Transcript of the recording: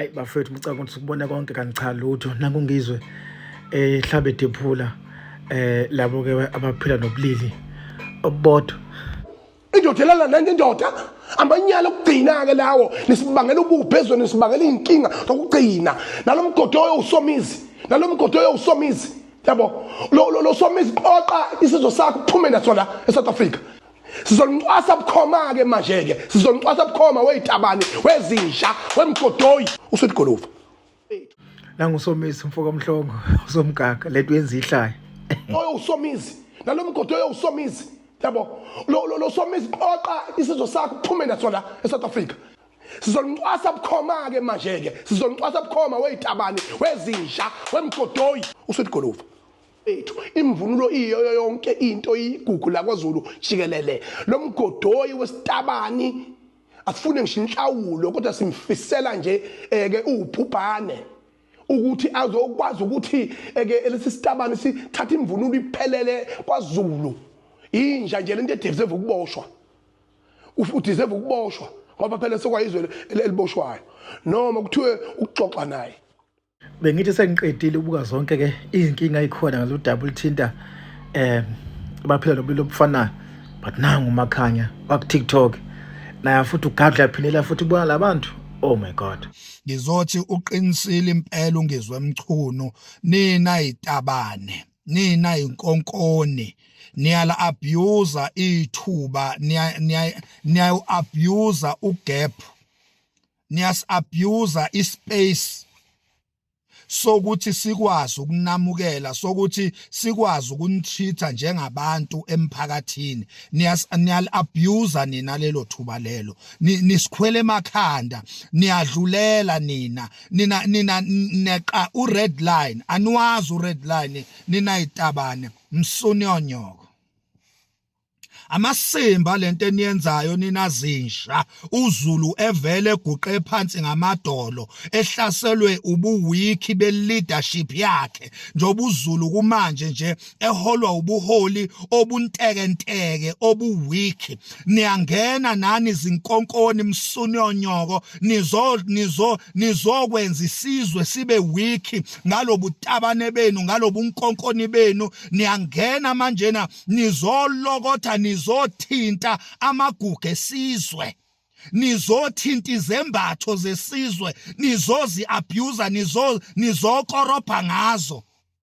Ayi bafethu, ngicabanga ukuthi ukubona konke kanti cha, lutho. Nanku ngizwe ehlabe dephula labo ke abaphila nobulili obubodwa. Indoda elala nenye indoda, amanyala okugcina-ke lawo. Nisibangela ubuphi ezweni, nisibangela iy'nkinga zokugcina. Nalo mgodi oyo usomizi, nalo mgodi oyo usomizi, yabo lo somizi, qoqa isizwe sakho uphume naso la e-South Africa. Sizoncwasa bukhoma-ke manje-ke, sizoncwasa bukhoma weyitabane, wezinja, wemgodoyi, usweet goluva. Nangu Somizi mfoka Mhlongo, usomgaga lento yenza ihlaya. Oyo usomizi, nalo mgodi oyo usomizi, yabo lo somizi, qoqa isizwe sakho uphume naso la e-South Africa. Sizoncwasa bukhoma-ke manje-ke, sizoncwasa bukhoma weyitabane, wezinja, wemgodoyi, usweet goluva ethu. Imvunulo iyoyo yonke into iyigugu la kwaZulu jikelele. Lo mgodoyi wesitabani asifune ngisho inhlawulo, kodwa simfisela nje eke ubhubhane ukuthi azokwazi ukuthi eke lesi sitabani sithatha imvunulo iphelele kwaZulu. Inja nje lento edeserve ukuboshwa, udeserve ukuboshwa ngoba phela sekwayizwe eliboshwayo noma kuthiwe ukuxoxa naye. Bengithi sengiqedile ukubuka zonke ke izinkinga ezikhona ngalo daba oluthinta abaphila nobulili obufanayo, but nangu uMakhanya waku TikTok naye futhi ugadla yaphinela futhi ubona labantu. Oh my God. Ngizothi uqinisile impela uNgizwe Mchunu. Nina itabane, nina inkonkoni, niyala abuse ithuba, niya niya abuse ugap, niyas abuse ispace sokuthi sikwazi ukunamukela, sokuthi sikwazi ukunitreat njengabantu emphakathini. Niyal abuse nina lelo thuba lelo, nisikhwele emakhanda, niyadlulela nina. Nina neqa u red line, aniwazi u red line nina itabane msunyonyoko. Amasimba lento eniyenzayo nina zinsha. UZulu evele eguqe phansi ngamadolo, ehlaselwe ubuweak be leadership yakhe, njengoba uZulu kumanje nje eholwa ubuholi obuntekenteke, obuweak. Niyangena nani zinkonkoni msunyonyoko, nizo nizokwenza isizwe sibe weak ngalobutabane benu, ngalobunkonkoni benu. Niyangena manjena nizolokotha, nizothinta amagugu esizwe, nizothinta izembatho zesizwe, nizozi abuse, nizokorobha ngazo.